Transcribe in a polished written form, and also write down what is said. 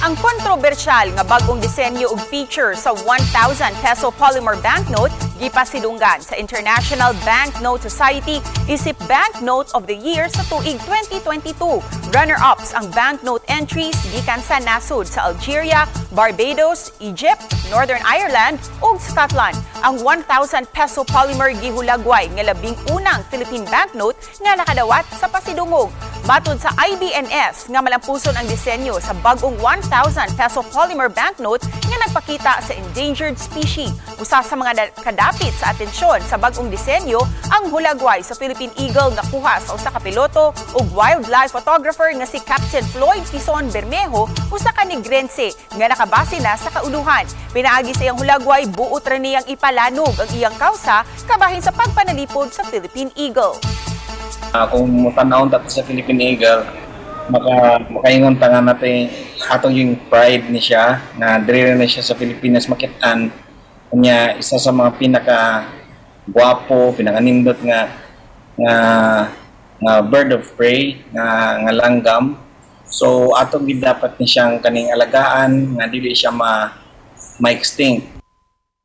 Ang kontrobersyal nga bagong disenyo ug feature sa 1,000 peso polymer banknote gipasidunggan sa International Banknote Society isip Banknote of the Year sa tuig 2022. Runner-ups ang banknote entries gikan sa nasud sa Algeria, Barbados, Egypt, Northern Ireland ug Scotland. Ang 1,000 peso polymer gihulagway nga labing unang Philippine banknote nga nakadawat sa pasidungog. Matod sa IBNS nga malampuson ang disenyo sa bagong 1,000 peso polymer banknote nga nagpakita sa endangered species. Usa sa mga kadapit sa atensyon sa bagong disenyo ang hulagway sa Philippine Eagle nga kuha sa usa ka piloto ug wildlife photographer nga si Captain Floyd Quezon Bermejo, usa ka Negrense nga nakabase na sa kauluhan. Pinaagi sa iyang hulagway, buot ra niyang ipalanog ang iyang kausa kabahin sa pagpanalipod sa Philippine Eagle. Kung mutan-awon ta sa Philippine Eagle, makaingon ta nga natin atong yung pride ni siya nga diri na siya sa Pilipinas makit-an niya, isa sa mga pinaka gwapo, pinakanindot nga bird of prey nga langgam. So ato gid dapat ni siyang kaning alagaan nga dili siya ma ma-extinct.